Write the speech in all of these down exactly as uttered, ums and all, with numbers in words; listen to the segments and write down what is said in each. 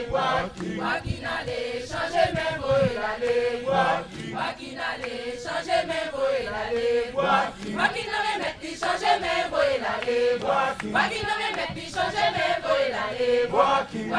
Bwakin ale, chanje men, voye l ale. Bwakin ale, chanje men, voye l ale. Bwakin nan remèt li, chanje men, voye l ale. Bwakin nan remèt li, chanje men, voye l ale. Bwakin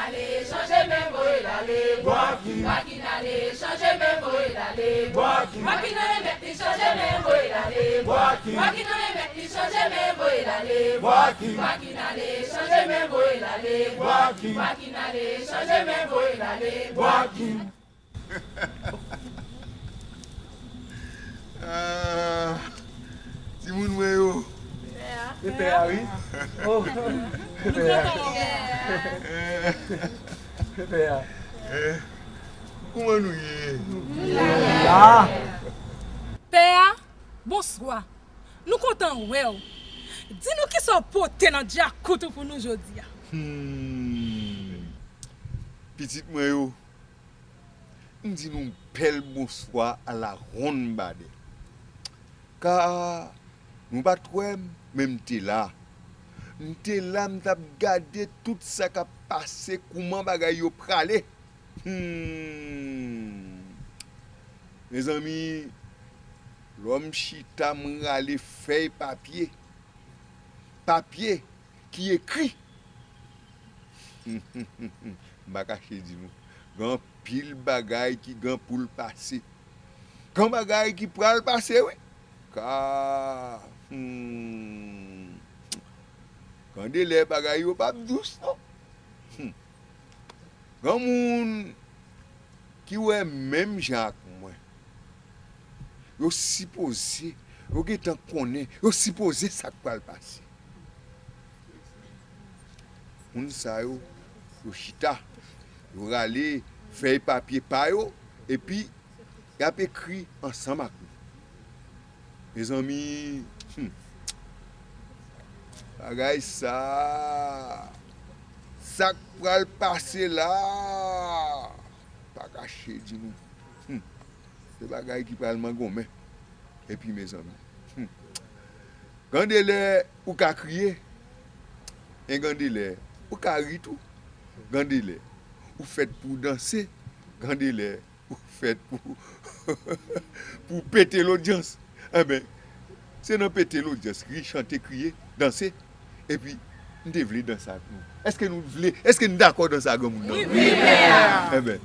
ale, chanje men, voye l ale. Bwakin ale, chanje men, voye l ale. Bwakin nan remèt li, chanje men, voye l ale. Bwakin nan remèt li, chanje men, voye l ale. Bwakin ale, chanje men, voye l ale. Bwakin ale, chanje men, voye l ale. Bwakin. Ah, timoun mwen yo. Se pè a, wi. Oh. Se pè a. Se pè a. Eh, kouman nou ye? La. Pè a, bonswa. Nou kontan wè w. Di nou kisa w pote nan djakout ou pou nou jodi a. Hmm. Pitit mwen yo, m di nou bèl bonswa alawonnbadè. Ka nou pa t wè m, men m te la. M te la, m t ap gade tout sa k ap pase, kouman bagay yo prale. Hmm. Mezanmi, lè m chita, m rale fèy papye. Papye ki ekri. M pa kache di nou, gen anpil bagay ki gen pou l pase. Gen bagay ki pral pase, wi. Ka, hmm, gen de lè bagay yo p ap dous, non. Hmm. Gen moun ki wè menm jan ak mwen. Yo sipoze, yo gentan konnen, yo sipoze sa k pral pase. Moun sa yo, yo chita, yo rale fèy papye pa yo, epi y ap ekri ansanm ak nou. Mezanmi, hmm, bagay sa, sa k pral pase la, pa kache di nou. Hmm, se bagay ki pral mangonmen. Epi, mezanmi, hmm, gen de lè ou ka kriye, e gen de lè ou ka ri tou. Gen de lè ou fèt pou w danse, gen de lè ou fèt pou, pou w pete lodyans. Enben, se nan pete lodyans, ri, chante, kriye, danse. Epi, m te vle danse ak nou. Èske nou vle, èske n dakò danse ak granmoun nan? Wi, pè a. Enben,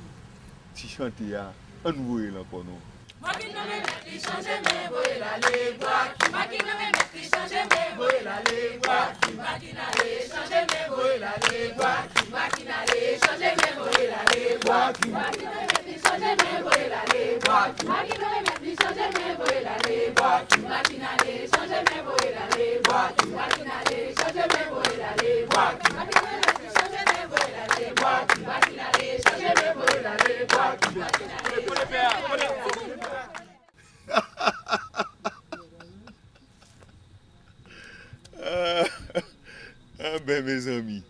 ti chante a, ann voye l ankò non. Bwakin nan men mèt li, chanje men, voye l ale. Bwakin, bwakin nan men mèt li, chanje men, voye l ale. Bwakin, bwakin ale, chanje men, voye l ale. Bwakin, bwakin ale, chanje men, voye l ale. Bwakin, bwakin nan men mèt li, chanje men, voye l ale. Bwakin, bwakin nan men mèt li, chanje men, voye l ale. Bwakin, bwakin ale, chanje men, voye l ale. Bwakin, bwakin ale, chanje men, voye l ale. Bwakin, bwakin nan men mèt li, chanje men, voye l ale. Bwakin, bwakin ale, chanje men, voye l ale. Bwakin, bwakin ale, chanje men, voye l ale. Ah, ah, ben, mezanmi.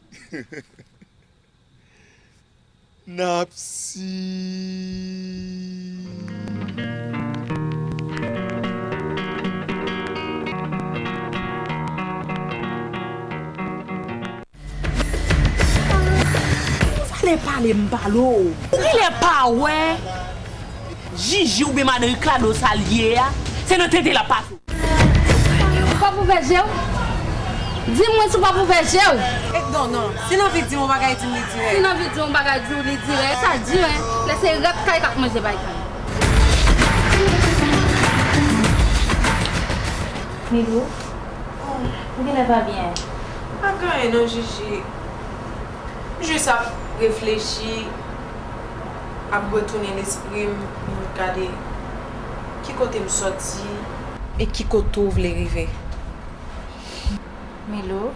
Napsi. Sa lè pale m pale w. Ou genlè pa wè Jiji oubyen madan Ricardo sa l ye a, se nan tete l ap pase w. Ou p ap ouvè je w? Di mwen si w p ap ouvè je w. E, non, non. Si l anvi di m yon bagay, di m li dirèk. Si l anvi di w yon bagay, di w li dirèk. Sa di, wi. Lè se rèt kay k ap manje bay kay. Milou, ou genlè pa byen. Pa gen anyen non, Jiji. M jis ap reflechi, ap retounen lespri m, m gade ki kote m sòti e ki kote w vle rive. Milou,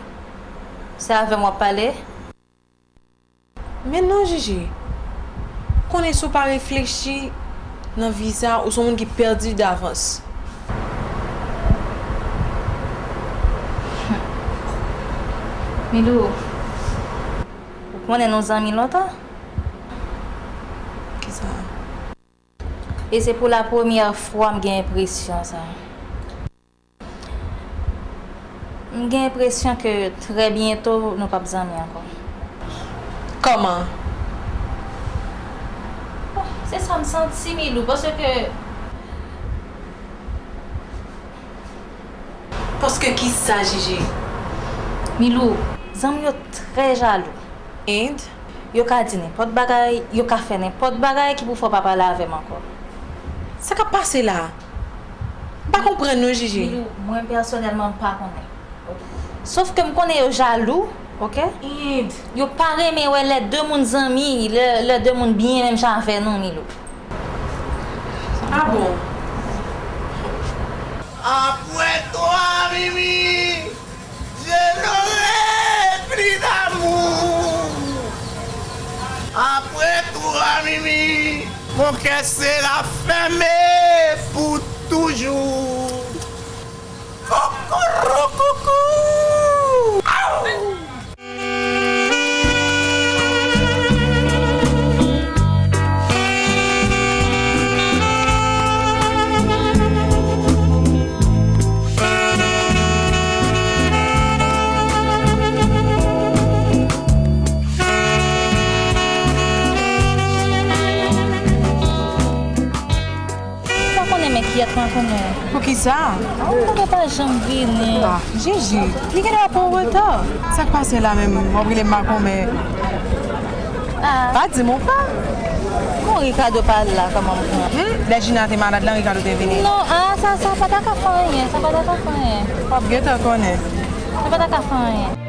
se avè m w ap pale? Men non, Jiji. Konnen si w pa reflechi nan vi sa, ou se yon moun ki pèdi davans. Milou, ou konnen nou zanmi lontan? Kisa? E se pou la premyè fwa m gen enpresyon sa. M gen enpresyon ke trè byento nou p ap zanmi ankò. Kòman? Se sa m santi, Milou, paske... Paske kisa, Jiji? Milou, zanmi yo trè jalou. And? Yo ka di nenpòt bagay, yo ka fè nenpòt bagay ki pou fè w pa pale avè m ankò. Sa k ap pase la? M pa konprann non, Jiji. Milou, mwen pèsonèlman, m pa konnen. Sof ke m konnen yo jalou, oke? And? Yo pa renmen wè lè de moun zanmi, lè, lè de moun byen menm jan avè nou, Milou. Ah bon? Après toi, Mimi, je n'aurai plus d'amour. Après toi, Mimi, mon cœur sera fermé pour toujours. Kokourokoukou! Aw! Ou pa konnen men kiyès mwen konnen. Poukisa? Ah, ou konnen pa janm vini. Ah, Jiji, li genlè ap pran reta. Sa k pase la menm? W ap rele m makomè. Ah. Pa di m ou pa. Bon, Ricardo pa la, kòman m pran? Hmm? Lè Gina te malad la, Ricardo te vini. Non, ah, sa, sa pa ta ka fè anyen, sa pa ta ka fè anyen. W ap gentan konnen. Sa pa ta ka fè anyen.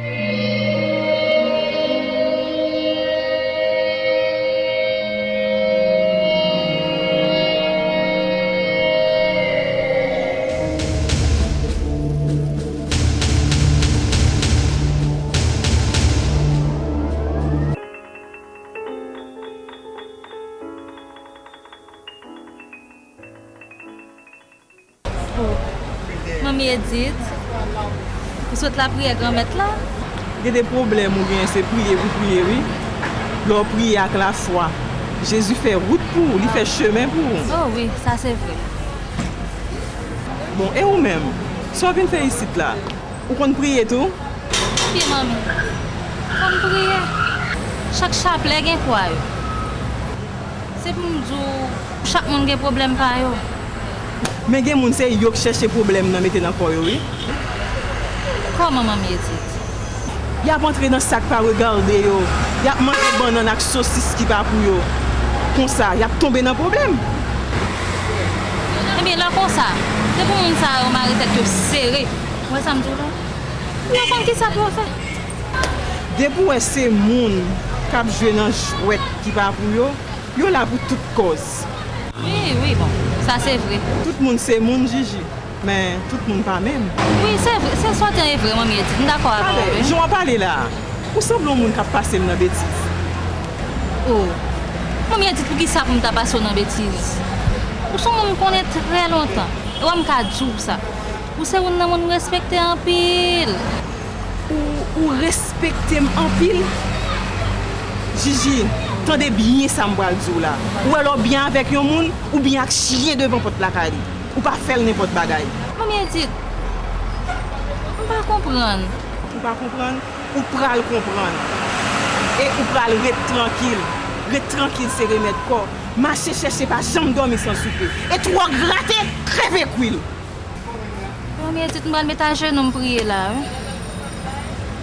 Manmi Edith, ou sot lapriyè Granmèt la? Gen de pwoblèm ou genyen, se priye pou priye, wi. Lè w priye ak lafwa, Jezi fè wout pou ou, li fè chemen pou ou. Oh wi, sa se vre. Bon, e ou menm? Sa w vin fè isit la? Ou konn priye tou? Wi, manmi. Fò m priye. Chak chaplè gen kwa yo. Se pou m di w, chak moun gen pwoblèm pa yo. Men gen moun se yo k chèche pwoblèm nan mete nan kò yo, wi. Kòman, manmi Edith? Y ap antre nan sa k pa regade yo. Y ap manje bannann ak sosis ki pa pou yo. Konsa, y ap tonbe nan pwoblèm. Ebyen, lè konsa, se pou moun sa yo mare tèt yo sere. Ou wè sa m di w la? Yo konn kisa pou yo fè. Depi w wè se moun k ap jwe nan jwèt ki pa pou yo, yo la pou tout kòz. Wi, wi, bon, sa se vre. Tout moun se moun, Jiji, men tout moun pa menm. Wi, se vre, se sòten e vre, manmi Edith, m dakò avè w, wi. Jan w ap pale la, ou sanble yon moun k ap pase m nan betiz. Oh, manmi Edith, poukisa pou m ta pase w nan betiz? Ou se yon moun m konnen trè lontan, e w wè m ka di w sa. Ou se youn nan moun m respekte anpil. Ou, ou respekte m anpil? Jiji, tande byen sa m pral di w la. Ou wè lè w byen avèk yon moun, ou byen ak chyen devan pòt lakay li. Ou pa fè l nenpòt bagay. Manmi Edith, m pa konprann. Ou pa konprann? Ou pral konprann. E ou pral ret trankil. Ret trankil se remèd kò. Mache chèche pa janm dòmi san soupe. E twò grate, kreve kwil. Manmi Edith, m pral met ajenou m priye la, wi.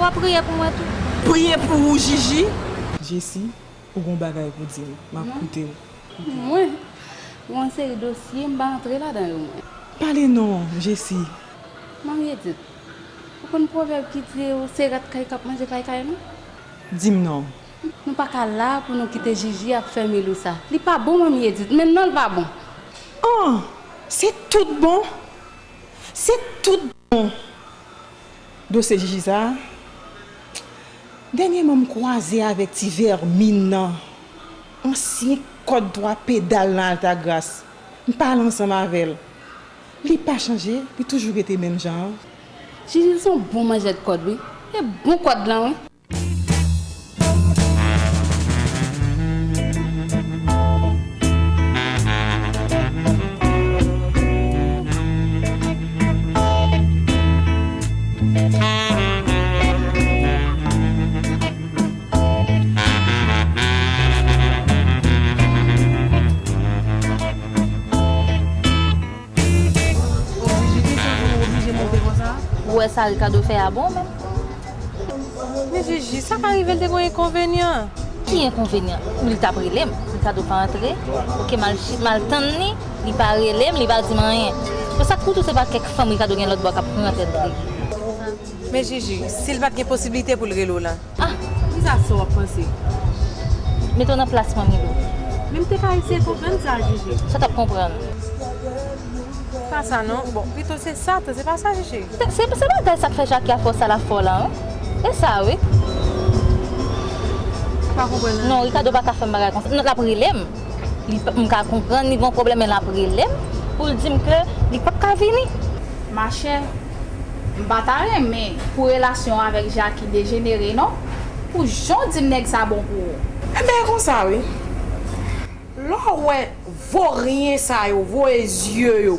W ap priye pou mwen tou. Priye pou ou, Jiji? Jesi, ou gon bagay pou di m. M ap koute w. Mwen? Gon seri dosye, m pa antre ladan yo, mwen. Pale non, Jesi. Manmi Edith, ou konn pwovèb ki di se rat kay k ap manje kay kay nou? Di m non. Nou pa ka la pou nou kite Jiji ap fè Milou sa. Li pa bon, Manmi Edith, men non l pa bon. An! Se tout bon! Se tout bon! Dosye Jiji sa a, dènyèman m kwaze avèk ti vèmin nan. Ansyen kòd twa pedal nan Altagras. M pale ansanm avè l. Li pa chanje, li toujou rete menm jan an. Jiji se yon bon manjèt kòd, wi. E bon kòd lan, wi. Sa Ricardo fè a bon menm. Men Jiji, sa ka rive l te gen yon enkonvenyan. Ki enkonvenyan? Li t ap rele m. Ricardo pa antre. Oke, m al chi-, m al tann li. Li pa rele m, li pa di m anyen. Bon, sa k pou tou se pa kèk fanm Ricardo gen lòt bò k ap pran tèt li. Men Jiji, si l pa t gen posiblite pou l rele w la? Ah, kisa sa w ap panse? Mete w nan plas mwen, Milou. Men m te ka eseye konprann sa, Jiji. Sa w t ap konprann? Pa sa non. Bon, pito se sa, tou, se pa sa, Jiji. Se, se, se bagay sa k fè Jackie a fè w sa l ap fè w la, wi. E sa, wi. Pa konprann. Non, Ricardo pa ka fè m bagay konsa. Non, l ap rele m. Li p-, m ka konprann li gen yon pwoblèm, men l ap rele m pou l di m ke li p ap ka vini. Machè, m pa ta renmen pou relasyon w avèk Jackie dejenere, non. Pou jan w di m nèg sa bon pou ou. Enben, e konsa, wi. Lè w wè voryen sa yo voye zye yo,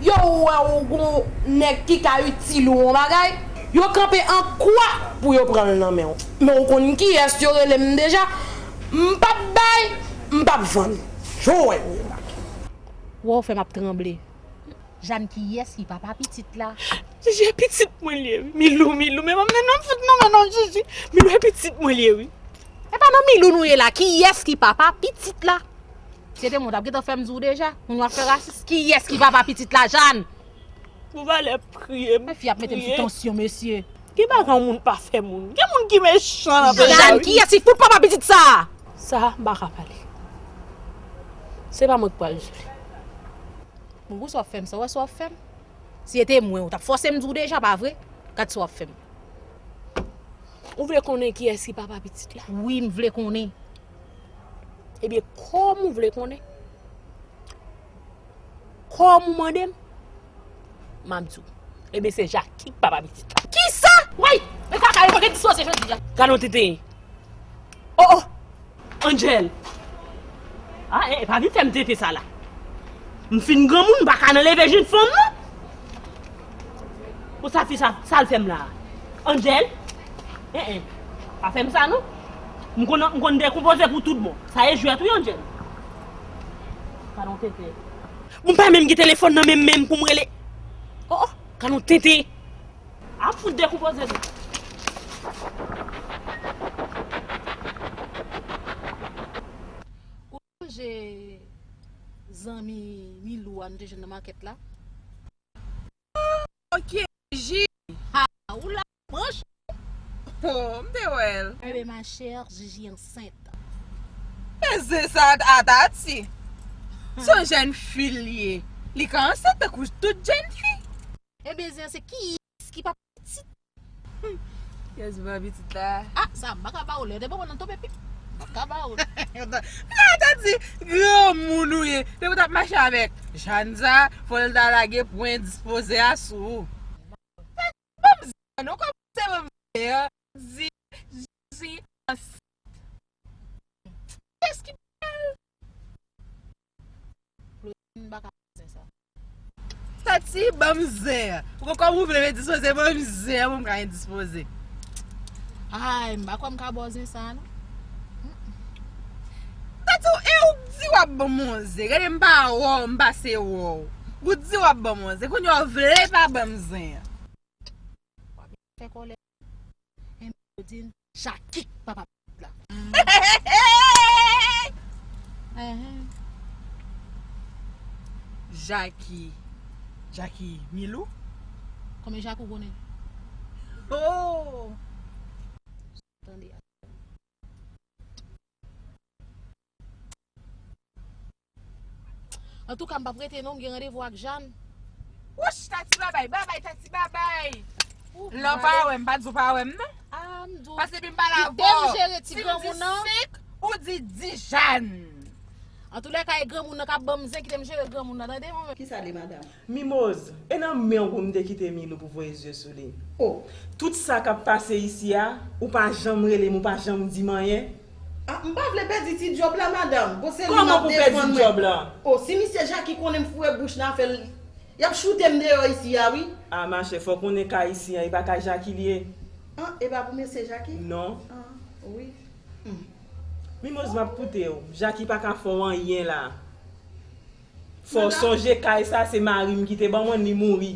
yo wè w gon nèg ki ka itil ou yon bagay, yo kanpe an kwa pou yo pran l nan men w. Men w konn kiyès yo rele m deja, m p ap bay, m p ap vann. Jan w wè yo ye la. Wè w fè m ap tranble. Jàn, kiyès ki papa pitit la? Jiji, e pitit mwen li ye, wi. Milou, Milou, men, men non, fout non, men non, Jiji. Milou, e pitit mwen li ye, wi. E pa nan Milou nou ye la. Kiyès ki papa pitit la? Si se te mwen, w t ap gentan fè m di w deja. Moun w ap fè rasis. Kiyès ki papa pitit la, Jàn? Pou valè priye m. Men fi ap mete m sou tansyon, mesye. Ki bagay yon moun pa fè moun? Gen moun ki mechan nan peyi a, wi. Jàn, kiyès ki fout papa pitit sa? Sa, m pa ka pale. Se pa mwen ki pral jere. Bon, pou sa w ap fè m sa, w wè sa w ap fè m? Si se te mwen, ou t ap fòse m di w deja, pa vre? Gad sa w ap fè m. Ou vle konnen kiyès ki papa pitit la? Wi, m vle konnen. Ebyen, kòm ou vle konnen, kòm ou mande m, m ap di w. Ebyen, se Jackie k papa pitit la. Kisa? Woy! Men kaka, yo pa gen dispoze jodi a. Gad yon tenten. Oh, oh! Angel! Ah, eh, pa vin fè m tenten sa la. M fin granmoun, m pa ka nan leve jenn fanm, non. Pou sa fi sa, sa l fè m la. Angel? Eh, eh. Pa fè m sa, non. M konn, m konn dekonpoze pou tout bon. Sa e jwèt, wi, Angel. Gad yon tenten. M pa menm gen telefòn nan men m menm pou m rele. Oh, oh. Gad yon tenten. Ap fout dekonpoze tou. Ou sonje zanmi Milou a nou te jwenn nan makèt la? Ok, Jiji. Ha, ou la manch. Oh, m te wè l. Enben, ma chère, Jiji ansent. Men zen sa a Tati. Se yon jèn fi l ye. Li ka ansent tankou tout jèn fi. Enben, zen an se kiyès ki papa pitit? Kiyès ki papa pitit la? Ah, sa, m pa ka ba ou lè. Depi w nan tonbe pip, m pa ka ba ou. Gade, Tati, granmoun ou ye. Depi w t ap mache avèk Jàn sa, fò l ta lage pwen dispoze a sou ou. Ban m zen an, non, kòmanse ban m zen an. Di, di, kiyès ki bèl? Claudine pa ka fè sa. Tati, ban m zen an. Ou konn kòman ou vle m endispoze, ban m zen an pou m ka endispoze. Ay, m pa kwè m ka ba w zen sa a, non. Tati, e ou k di w ap ban m yon zen. Gade m pa wè w, m pase wè w. Ou di w ap ban m yon zen. Kounye a w vle pa ban m zen an. W ap fè kòlè. Enben, yo di n Jackie k papa pitit la. Enhen. Jackie. Jackie Milou? Konbyen Jackie w konnen? Oh! Tande. Antouka, m p ap rete non, m gen randevou ak Jàn. Wouch, Tati babay, babay, Tati babay. Lè w pa wè m, pa di w pa wè m non. Ah, m di w, kite m jere ti granmoun nan. Ou di di Jàn. Antoulèka, e granmoun nan k ap ban m zen, kite m jere granmoun nan, tande mwen menm. Kisa li, madanm? Mimoz, e nan men w pou m te kite Milou pou voye zye sou li. Oh. Tout sa k ap pase isi a, ou pa janm rele m, ou pa janm di m anyen. Ah, m pa vle pèdi ti djòb la, madanm. Bon, se li m ap defann mwen. Kòman pou pèdi djòb la? Oh, si misye Jackie konnen m foure bouch nan afè l, y ap choute m deyò isi a, wi. Ah, machè, fò w konnen kay isi a, e pa kay Jackie li ye. Ah, e pa pou mesye Jackie? Non. Ah, wi. Hmm. Mimoz, m ap koute w. Jackie pa ka fè w anyen la. Fò w sonje kay sa, se mari m ki te ban mwen, li mouri.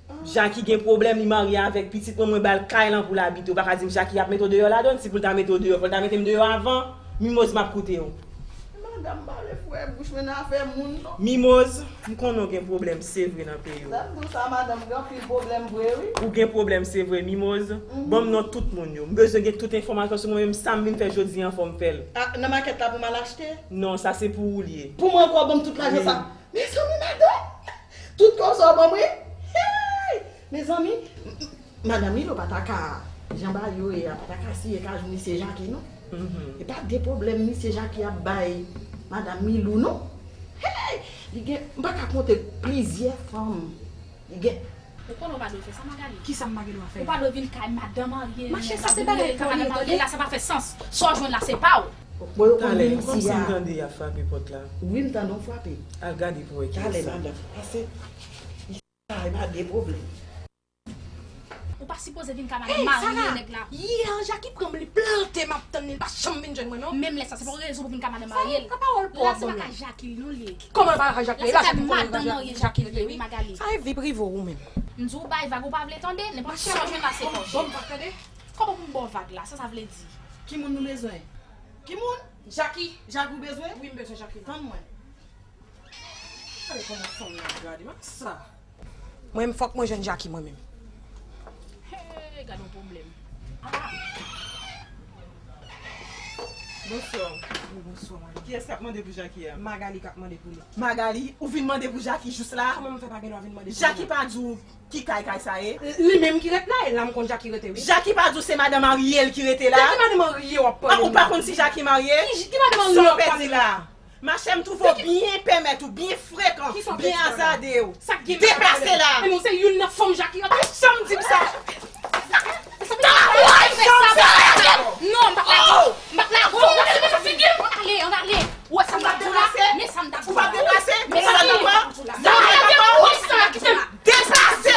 Ah, Jackie gen pwoblèm, li marye avèk pitit mwen, mwen ba l kay lan pou l abite. Ou pa ka di m Jackie ap mete w deyò ladan, si pou l ta mete w deyò, fò l ta mete m deyò avan. Mimoz, m ap koute w. Madanm, pa vle foure bouch mwen nan afè moun, non. Mimoz, m konnen w gen pwoblèm, se vre, nan peyi w. Sa m di w sa, madanm, gen anpil pwoblèm vre, wi. Ou gen pwoblèm, se vre, Mimoz. Ban m non tout moun yo. M bezwen gen tout enfòmasyon sou mwen menm, sa m vin fè jodi an, fò m fè l. A, nan makèt la pou m al achte? Non, sa se pou ou l ye. Pou mwen ankò, ban m tout lajan sa. Mezanmi, madanm! Tout kòb sa w ban mwen? Hey! Mezanmi, m- m- madanm Milo pa ta ka, jan bagay yo ye a, pa ta ka siye kajou misye Jackie, non. E pa de pwoblèm misye Jackie ap bay madanm Milou, non. Hey! Li gen, m pa ka konte plizyè fanm. Li gen Ou konnen w pa dwe fè sa, Magali. Kisa m pa gen dwa fè? Ou pa dwe vin kay madan marye. Mache, sa se bagay pou li, tande. La, sa pa fè sans. Sa w jwenn la, se pa w. Mwen yo konn Talè, m kòmsi m tande y ap frape pòt la. Wi, m tande w frape. Al gade pou wè kiyès sa. Talè, madanm. Pase. Ay, pa de pwoblèm. Ou pa sipoze vin ka madan marye nèg la. Yè, Jackie pran m, li plante m ap tann li, li pa janm vin jwenn mwen, non. Menm lè sa, se pa yon rezon pou vin ka madan marye l. Sa, sa pawòl pwòp, sa se pa ka Jackie, non, li ye. Kòman l pa ka Jackie? La se ka madan marye Jackie li ye, wi, Magali. Sa e vi prive w, ou menm. M di w bay vag, ou pa vle tande, nenpòt sa w jwenn la, se pa w. Bon, bon, tande. Kòman pou m ba w vag la, sa sa vle di? Ki moun nou bezwen? Ki moun? Jackie. Jackie ou bezwen? Wi, m bezwen Jackie. Tann mwen. Gade kòman fanm nan ap gade m ak sa. Mwen menm fòk mwen jwenn Jackie mwen menm. Hey, gade yon pwoblèm. Ah! Bonswa. Wi, bonswa, madanm. Kiyès k ap mande pou Jackie a? Magali k ap mande pou li. Magali, ou vin mande pou Jackie jis la? Kòman m fè pa gen dwa vin mande pou li? Jackie pa di w ki kay kay sa ye? Li menm ki ret la, e la m konn Jackie rete, wi. Jackie pa di w se madanm Ariel ki rete la? De ki madanm Ariel w ap pale? Ah, ou pa konn si Jackie marye? Ki, ki madanm Ariel w ap pale? Sa w pèdi la? Machè, m twouve w byen pèmèt ou, byen frekan, byen azade w. Deplase la! E nou se youn nan fanm Jackie yo. Pa janm di m sa! Sa w ap fè sa! Non, m p ap lage w! M p ap lage w! Ou ap fè figi m! Ann ale, ann ale! Ou wè sa m t ap di w la? Men sa m t ap di w la! Ou p ap deplase? Men sa m t ap di w la! Deplase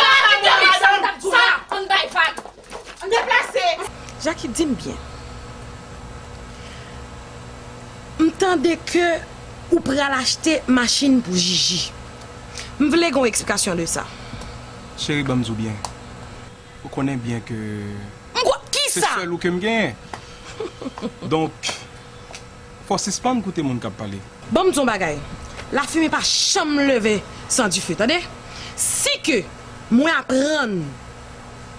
la! Ann bay vag! Deplase! Jackie, di m byen. M tande ke ou pral achte machin pou Jiji. M vle gen yon eksplikasyon de sa. Cheri, ban m di w byen. Ou konnen byen ke se sèl ou ke m genyen. Donk, fò w sispann koute moun k ap pale. Ban m di w yon bagay. Lafimen pa janm leve san dife, tande? Si ke mwen aprann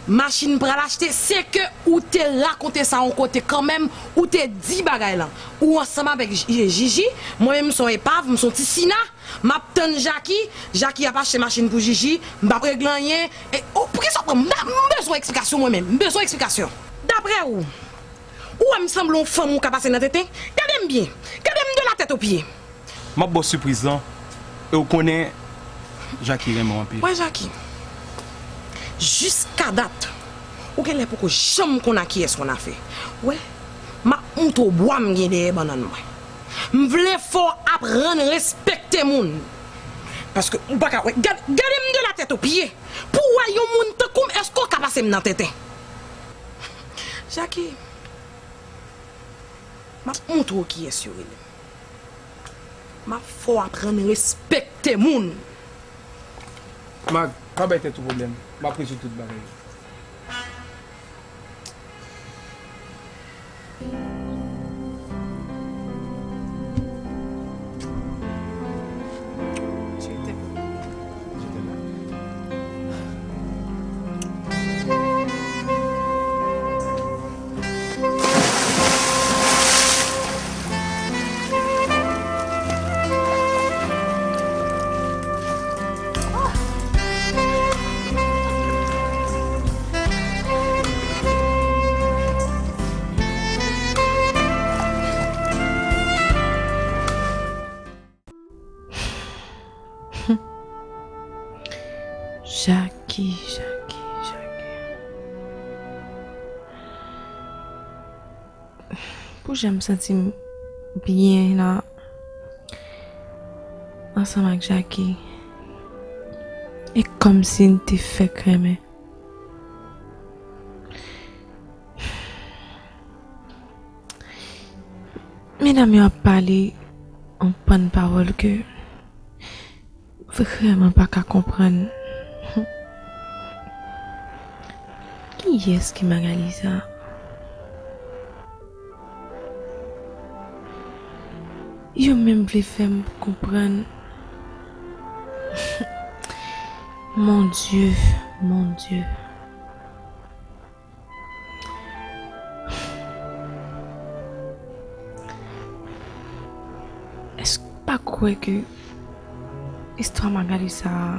machin pral achte, se ke ou te rakonte sa yon kote kanmenm, ou te di bagay lan. Ou ansanm avèk J-, Jiji, mwen menm m se yon epav, m se yon ti sina, m ap tann Jaki, Jaki ap achte machin pou Jiji, m p ap regle anyen. E, o, poukisa w pran m? M bezwen eksplikasyon mwen menm, m bezwen eksplikasyon. Daprè ou, Ou wè m sanble yon fanm ou ka pase nan tenten? Gade m byen. Gade m de la tèt o pye. M ap ba w sipriz lan, e w konnen Jaki renmen w anpil. Wè Jaki, jiska dat, ou genlè poko janm konn a kiyès w annafè. Wè, m ap moutre w bwa m gen dèyè bannann mwen. M vle fè w aprann respekte moun. Paske ou pa ka wè. Gad-, gade m de la tèt o pye. Pou w wè yon moun tankou m, èske w ka pase m nan tenten? Jaki, m ap montre w kiyès yo rele m. M ap fè w aprann respekte moun. Mag, pa bay tèt ou pwoblèm. M ap rezoud tout bagay. Jaki, Jaki, Jaki. Pou jan m santi m byen la ansanm ak Jaki, e kòmsi n te fèk renmen. Medam yo ap pale yon bann pawòl ke vrèman pa ka konprann. Kiyès ki Magali sa? Yo menm vle fè m konprann. Mon Dieu, mon Dieu. Èske w pa kwè ke istwa Magali sa a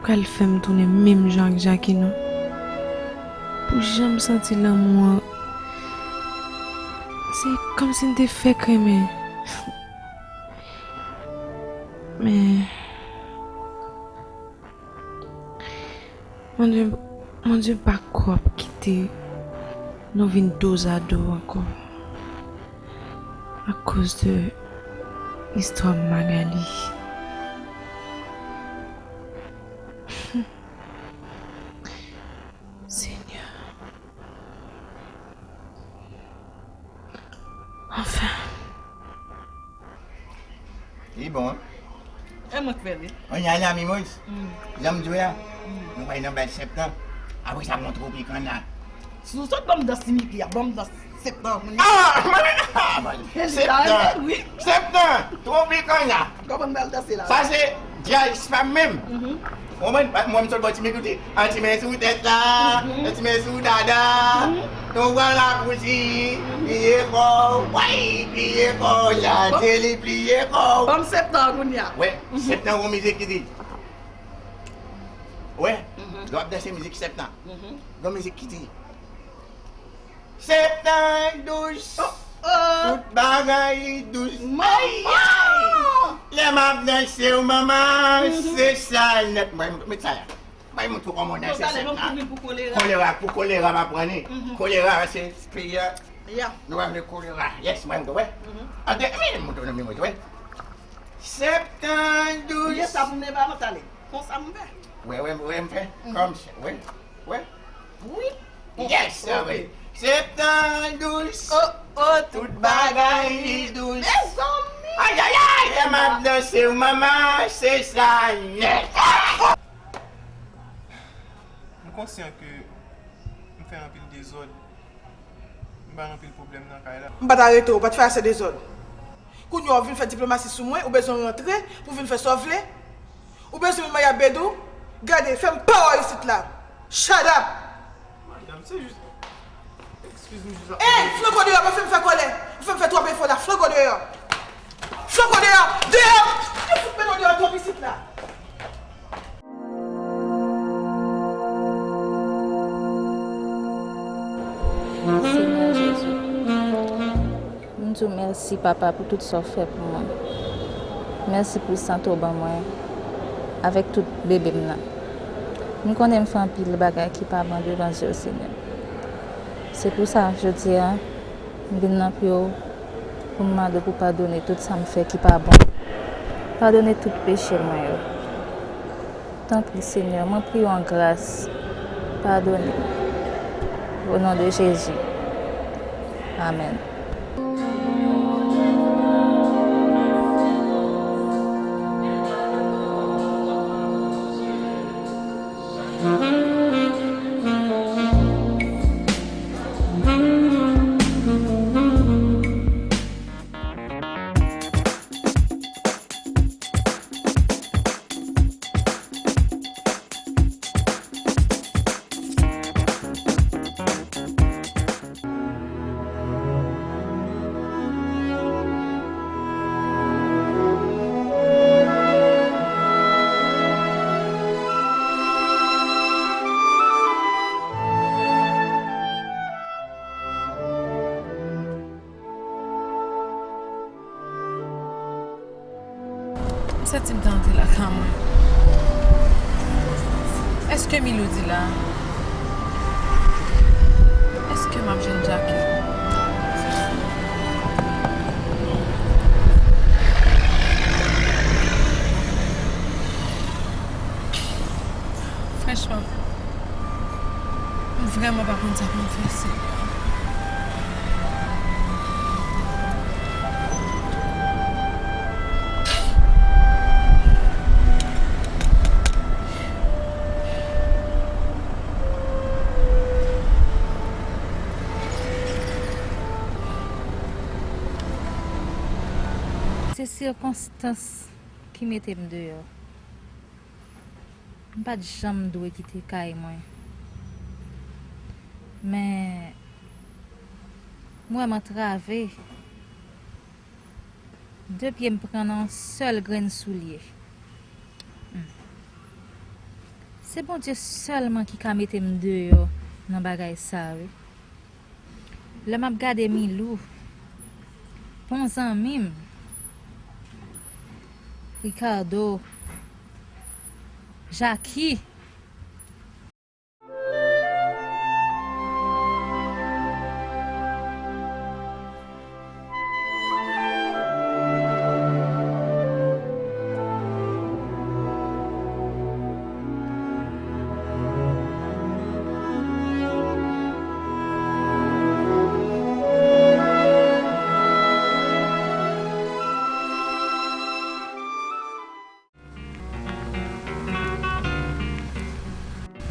pral fè m tounen menm jan ak Jackie, non? Pou jan m santi lanmou an, se kòmsi m te fèk renmen. Men, Bondye, Bondye pa kwè ap kite nou vin dozado ankò akoz de istwa Magali. Senyè. Anfen. Li bon, wi. E mwen k fè li. Ann ale a Mimoz. Mm. Jan m di w la, mm, nou pral nan bal Septan. Apre sa, gon Tropikanna. Si w sot ban m dans Miki a, ban m dans Septan kounye a. Ah! Septan! Septan! Tropikanna! Kòman m pral danse la? Sa se djaz pa m menm. Mhm. Ou konprann? Mwen, m sot bò ti Miki, ti, an ti men sou tèt la, mhm, an ti men sou dada. Mhm. Ton pran lakouti, pliye kò w, way, pliye kò w, chante li, pliye kò w. Ban m Septan kounye a. Wè, mhm, Septan gon mizik ki di. Wè, mhm, lè w ap danse mizik Septan. Mhm. Gon mizik ki di. Septan dous. Oh, oh. Tout bagay dous. Manman! Ay, ay! Lè m ap danse w, manman, mhm, se sa nèt. Mwen, met sa la. Mwen, mwen tou kòman w danse Septan. Talè, ban m kouvri pou kolera. Kolera, pou kolera, m ap pran li. Mhm. Kolera, se peyi a. Ya. Nou pral vle kolera. Yes, mwen, mwen, wè. Mhm. Ante, men, mwen, mwen, mwen, wè. Septan dous. Ye sa pou mwen, pa mwen, talè. Konsa m fè. Wè, wè, wè, m fè. Mhm. Kòmsi, wè, wè. Wi. Yes, ok. Septan dous. Oh, oh, tout bagay li dous. Mezanmi. Ay, ay, ay, lè m ap danse w, manman, se sa nèt. M konsyan ke m fè anpil dezòd. M bay anpil pwoblèm nan kay la. M pa t arete w, ou pa t fè ase dezòd. Kounye a w vin fè diplomasi sou mwen, ou bezwen rantre pou vin fè sa w vle? Ou bezwen vin marye ak Bedou? Gade, fè m pa wè w isit la. Shut up! Madanm, se jis, excuse me, jis ap... Ey, flanke w deyò, pa fè m fè kòlè. Ou fè m fè twòp efò la, flanke w deyò. Flanke w deyò, deyò! Yo fout mete w deyò twòp isit la. Senyè Jezi, m di w mèsi, Papa, pou tout sa w fè pou mwen. Mèsi pou sante w ban mwen avèk tout bebe m nan. M konnen m fè anpil bagay ki pa bon devan je w, Senyè. Se pou sa, jodi a, m vin nan pye w pou m mande w pou padone tout sa m fè ki pa bon. Padone tout peche mwen yo. Tanpri, Senyè, mwen priye w an gras, padone m. O non de Jezi. Amèn. M santi m ta antre lakay mwen. Èske Miloudi la? Èske m ap jwenn Jackie? Franchman, m vrèman pa konn sa pou m fè, Senyè. Se sikonstans ki mete m deyò. M pa t janm dwe kite kay mwen. Men, m wè m antrave. De pye m pran nan yon sèl grenn soulye. Hmm. Se Bondye sèlman ki ka mete m deyò nan bagay sa, wi. Lè m ap gade Milou, bon zanmi m, Ricardo, Jackie.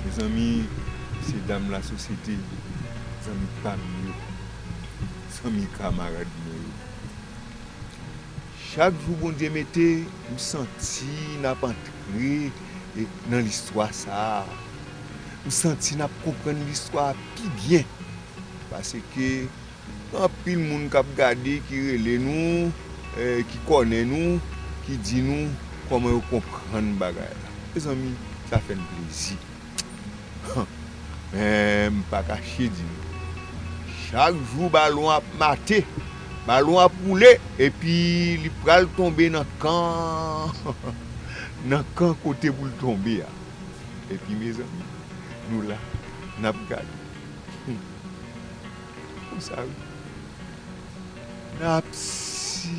Mezanmi, mesye dam lasosyete, zanmi pa m yo, zanmi kamarad mwen yo. Chak jou Bondye mete, m santi n ap antre, e, nan listwa sa a. M santi n ap konprann listwa a pi byen. Paske gen anpil moun k ap gade, ki rele nou, eh, ki kònen nou, ki di nou kòman yo konprann bagay la. Mezanmi, sa fè n plezi. Men m pa kache di nou, chak jou balon ap mate, balon ap woule, epi li pral tonbe nan kan, nan kan kote pou l tonbe a. Epi, mezanmi, nou la, n ap gade. Hmm. Konsa, wi. N ap si